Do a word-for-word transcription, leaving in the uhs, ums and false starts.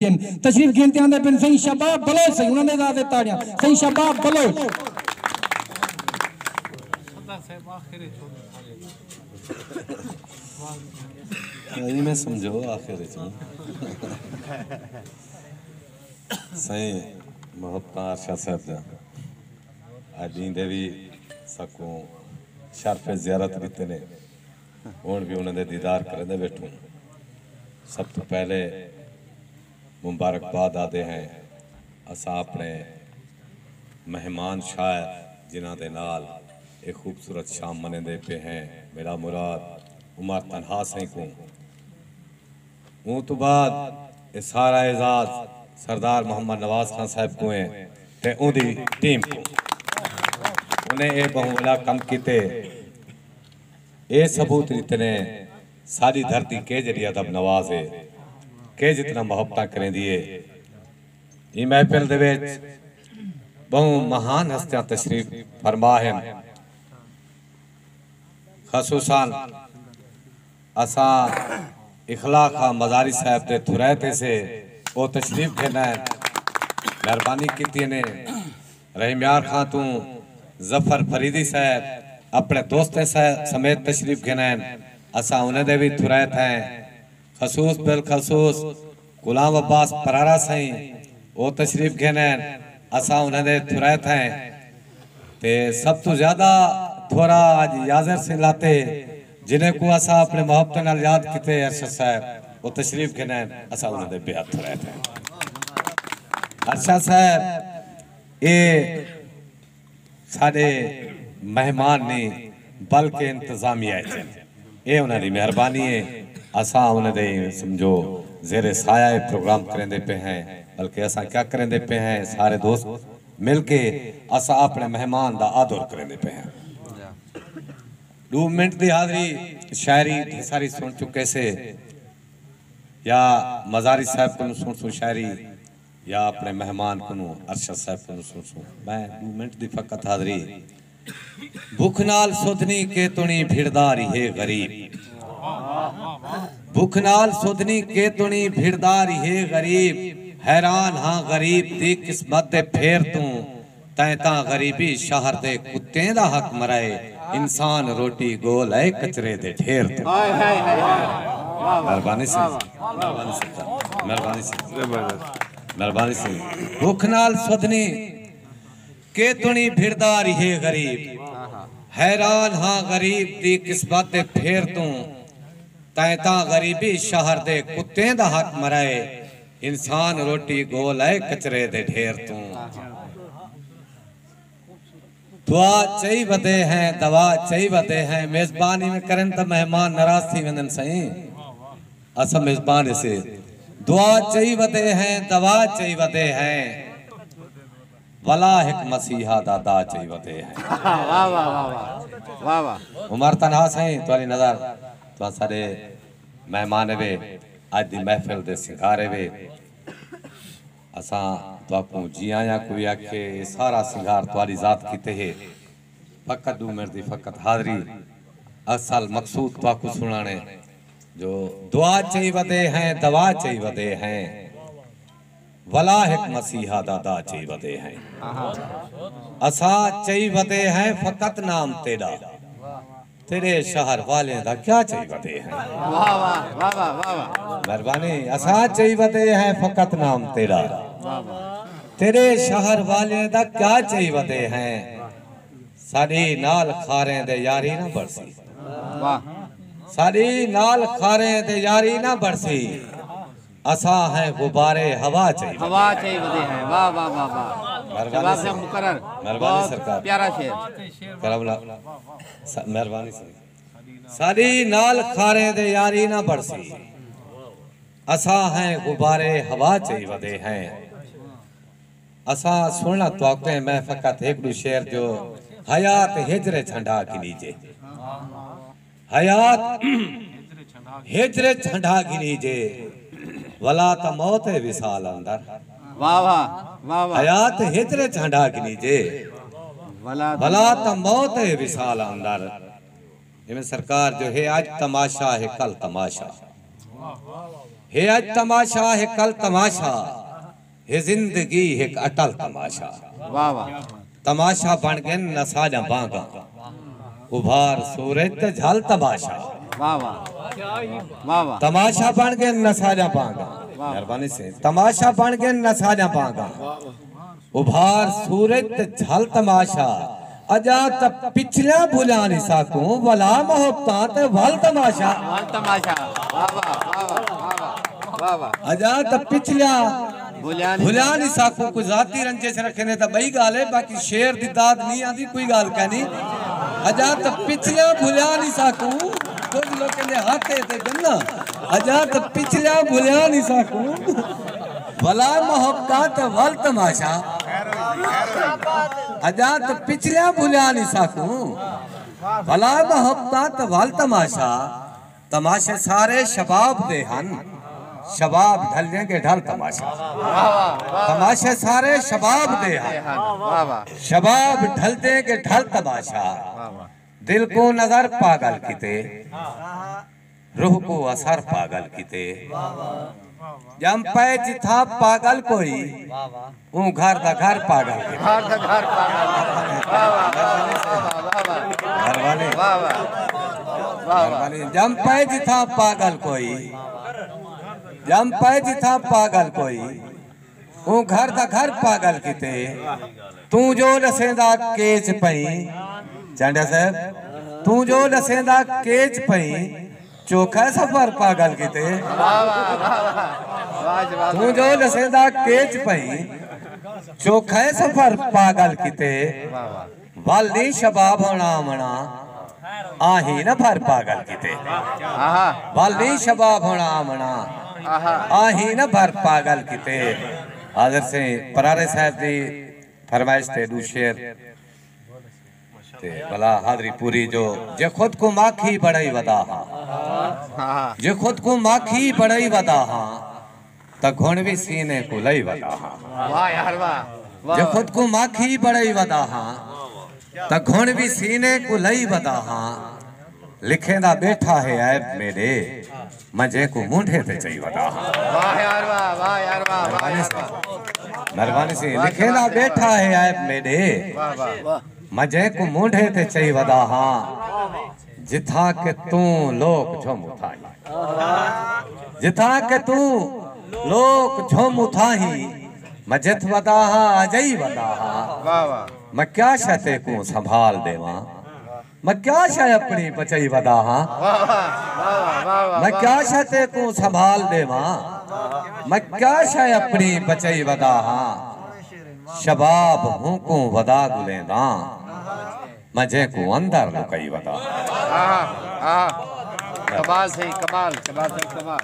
تشریف گھن تے آندے پن سئیں شباب بلوچ، سئیں انہاں دے ذات تے تاڑیاں، سئیں شباب بلوچ۔ ایویں سمجھو آخر وچ سائیں محبتاں ارشد صاحب دا اڄ ایندے وی ساکوں شرف زیارت ݙتے نے، ہݨ وی انہاں دے دیدار کریندے ٻیٹھوں۔ سب توں پہلے مبارکباد آہدے ہیں اساں اپݨے مہمان شاعر جنہاں دے نال اے خوبصورت شام منیندے پئے ہیں، میرا مراد عمر تنہا سئیں کوں۔ اوں توں بعد اے سارا اعزاز سردار محمد نواز خان صاحب کوں ہے تے اوندی ٹیم کوں۔ انہیں اے ٻہوں وݙا کم کیتے۔ اے ثبوت ݙتے نے ساݙی دھرتی کے جیݙی ادب نواز ہے، کے جتنا محبتاں کریندی ہے۔ ایں محفل دے وچ ٻہوں مہان ہستیاں تشریف فرما ہن، خصوصا اساں اخلاق خاں مزاری صاحب دے تھرائے تے سے، او تشریف گھن آئے، مہربانی کیتی نے۔ رحیم یار خاں توں ظفر فریدی صاحب اپݨے دوستیں سمیت تشریف گھن آئے، اساں انہیں دے وی تھرائے تھئے۔ خصوص بالخصوص غلام عباس پرارا سئیں او تشریف گھن آئن، اساں انہاں دے تھرائے تھئے۔ تے سب توں زیادہ تھورا اڄ یاسر سئیں لاتے، جنہیں کوں اساں اپݨے محبت نال یاد کیتے۔ ارشد صاحب او تشریف گھن آئن، اساں انہاں دے بے حد تھرائے تھئے۔ ارشد صاحب اے ساݙے مہمان نی بلکہ انتظامیہ اچ ہن۔ اے انہاں دی مہربانی ہے۔ اساں انہاں دے سمجھو زیر سایہ اے پروگرام کریندے پئے ہیں، بلکہ اساں کیا کریندے پئے ہیں، سارے دوست مل کے اساں اپݨے مہمان دا آدر کریندے پئے ہیں۔ ݙو منٹ دی حاضری شاعری ڈھیر ساری سݨ چکے سے، یا مزاری صاحب کنوں سݨسوں شاعری، یا اپݨے مہمان کنوں ارشد صاحب کنوں سݨسوں۔ میں ݙو منٹ دی فقط حاضری۔ بکھ نال سودھنی کے تݨی بھڑدا ریہے غریب، بکھ نال سودھنی کے تݨی بھڑدا ریہے غریب، حیران ہاں غریب دی قسمت دے پھیر توں، تیں تاں غریبی شہر دے کتیں دا حق مرائے، انسان روٹی ڳول اے کچرے دے ڈھیر توں۔ ہائے ہائے ہائے ہائے۔ واہ واہ۔ مہربانی سئیں، مہربانی سئیں، مہربانی سئیں، مہربانی سئیں۔ بکھ نال سودھنی کے تݨی بھڑدا ریہے غریب، حیران ہاں غریب دی قسمت دے پھیر توں، تیں تاں غریبی شہر دے کتیں دا حق مرائے، انسان روٹی ڳول اے کچرے دے ڈھیر توں۔ دعا چئی ودے ہیں، دوا چئی ودے ہیں، میزبانی میں کرن تاں مہمان ناراض تھی ویندن سئیں۔ اساں میزبان سے۔ دعا چئی ودے ہیں، دوا چئی ودے ہیں، ولا ہک مسیحا دا دا چئی ودے ہیں۔ واہ واہ واہ واہ۔ واہ واہ۔ عمر تنہا سئیں، تہاݙی نظر، تہاں ساݙے مہمان وے، اڄ دی محفل دے سنگھارے وے۔ اساں تہاکوں جی آیاں کوں وی آکھیے، اے سارا سنگھار تہاݙی ذات کیتے ہے۔ فقط ݙو منٹ دی فقط حاضری، اصل مقصود تہاکوں سݨاوݨے جو دعا چئی ودے ہیں، دوا چئی ودے ہیں، ولا ہک مسیحا دا دا چئی ودے ہیں۔ اساں چئی ودے ہیں فقط نام تیݙا، تیݙے شہر والیں دا کیا چئی ودے ہیں۔ واہ واہ واہ واہ واہ واہ۔ مہربانی۔ اساں چئی ودے ہیں فقط نام تیݙا، واہ واہ۔ تیݙے شہر والیں دا کیا چئی ودے ہیں۔ ساݙی نال کھاریں دے یاری نہ بݨسی۔ واہ۔ ساݙی نال کھاریں دے یاری نہ بݨسی۔ اساں ہیں غبارے ہوا چئی ودے۔ ہوا چئی ودے ہیں۔ واہ واہ واہ واہ۔ مہربانی شباب صاحب۔ مقرر۔ مہربانی بہت سرکار۔ پیارا شعر۔ کرم اللہ۔ س-، مہربانی سر۔ ساݙی نال کھاریں دے یاری نہ بݨسی۔ اساں ہیں غبارے ہوا چئی ودے ہیں۔ اساں سݨݨا تہاکوں، میں فقط ہک ݙو شعر جو حیات ہجر اچ ہنڈا گھنیجے۔ حیات ہجر اچ ہنڈا گھنیجے، ولا تاں موت ہے وصال اندر۔ واہ واہ، واہ واہ۔ حیات ہجر اچ ہنڈا گھنیجے، ولا تاں ولا تاں موت ہے وصال اندر۔ جیویں سرکار جو ہے اڄ تماشا ہے کل تماشا۔ ہے اڄ تماشا، ہے کل تماشا، ہے زندگی ہک اٹل تماشا۔ واہ واہ۔ تماشا بݨ ڳن اساݙیاں بانگاں، ابھار سورج تے جھل تماشا۔ واہ واہ۔ واہ واہ۔ تماشا بݨ ڳن اساݙیاں بانگاں۔ واہ۔ مہربانی سئیں۔ تماشا بݨ ڳن اساݙیاں بانگاں، ابھار سورج تے جھل تماشا۔ اڄاں تاں پچھلیاں بھلیاں نی ساکوں، ولا محبتاں تے ول تماشا۔ ول تماشا۔ واہ واہ، واہ واہ، واہ واہ، واہ واہ۔ اڄاں تاں پچھلیاں بھلیاں نی بھلیاں نی ساکوں۔ کوئی ذاتی رنجش رکھیندے تاں ٻئی ڳالھ ہے، باقی شعر دی داد نی آندی، کوئی ڳالھ کائنی۔ اڄاں تاں پچھلیاں بھلیاں نی ساکوں، کجھ لوکیں دے ہتھ تے تے ڳناں۔ اڄاں تاں پچھلیاں بھلیاں نی ساکوں، ولا محبتاں تے ول تماشا۔ اڄاں تاں پچھلیاں بھلیاں نی ساکوں، ولا محبتاں تے ول تماشا۔ تماشے سارے شباب دے ہن، شباب ڈھلدیں ڳے ڈھل تماشا۔ تماشے سارے شباب دے ہن، واہ واہ۔ شباب ڈھلدیں ڳے ڈھل تماشا۔ واہ واہ۔ دل کوں نظر پاڳل کیتے، روح کوں اثر پاڳل کیتے۔ ڄم پئے جتھاں پاڳل کوئی، اوں گھر دا گھر پاڳل کیتے۔ گھر دا گھر پاڳل۔ واہ واہ، واہ واہ، واہ واہ۔ مہربانی۔ واہ واہ۔ واہ واہ۔ مہربانی۔ ڄم پئے جتھاں پاڳل کوئی، ڄم پئے جتھاں پاڳل کوئی، اوں گھر دا گھر پاڳل کیتے۔ توں جو ݙسیندا کیچ پئیں، چانڈیا صاحب، توں جو ݙسیندا کیچ پئیں، چوکھا سفر پاڳل کیتے۔ واہ واہ، واہ واہ۔ واہ جی واہ۔ توں جو ݙسیندا کیچ پئیں، چوکھا سفر پاڳل کیتے۔ واہ واہ۔ ول نی شباب ہوݨا آوݨا، آہیں نہ بھر پاڳل کیتے۔ آہا۔ ول نی شباب ہوݨا آوݨا، آہا۔ آہیں نہ بھر پاڳل کیتے۔ حاضر سئیں پرارے صاحب دی فرمائش تے ݙو شعر تے بھلا حاضری پوری۔ جو جے خود کوں ماکھی بݨائی ودا ہاں، آہا۔ جے خود کوں ماکھی بݨائی ودا ہاں، تاں گھݨ وی سینے کوں لئی ودا ہاں۔ واہ یار واہ۔ واہ جے واہ۔ خود کوں ماکھی بݨائی ودا ہاں، تاں گھݨ وی سینے کوں لئی ودا ہاں۔ لکھیندا ٻیٹھا ہے عیب میݙے، میں جینکوں مونڈھے تے چئی ودا ہاں۔ واہ یار واہ، واہ یار واہ، واہ یار واہ۔ مہربانی سئیں۔ لکھیندا ٻیٹھا ہے عیب میݙے، واہ واہ۔ میں جینکوں مونڈھے تے چئی ودا ہاں۔ جتھاں کہ توں لوک جھم اتھاہیں، جتھاں کہ توں لوک جھم اتھاہیں، میں جتھ ودا ہاں، اجئی ودا ہاں۔ واہ واہ۔ میں کیا شے تیکوں سنبھال ݙیواں، میں کیا شے اپݨی بچئی ودا ہاں۔ واہ واہ، واہ واہ، واہ واہ۔ میں کیا شے تیکوں سنبھال ݙیواں، میں کیا شے اپݨی بچئی ودا ہاں۔ شباب ہوں کوں ودا ڳلینداں، میں جینکوں اندر لکئی ودا ہاں۔ آہا، آہا۔ کمال سئیں، کمال، کمال سئیں، کمال۔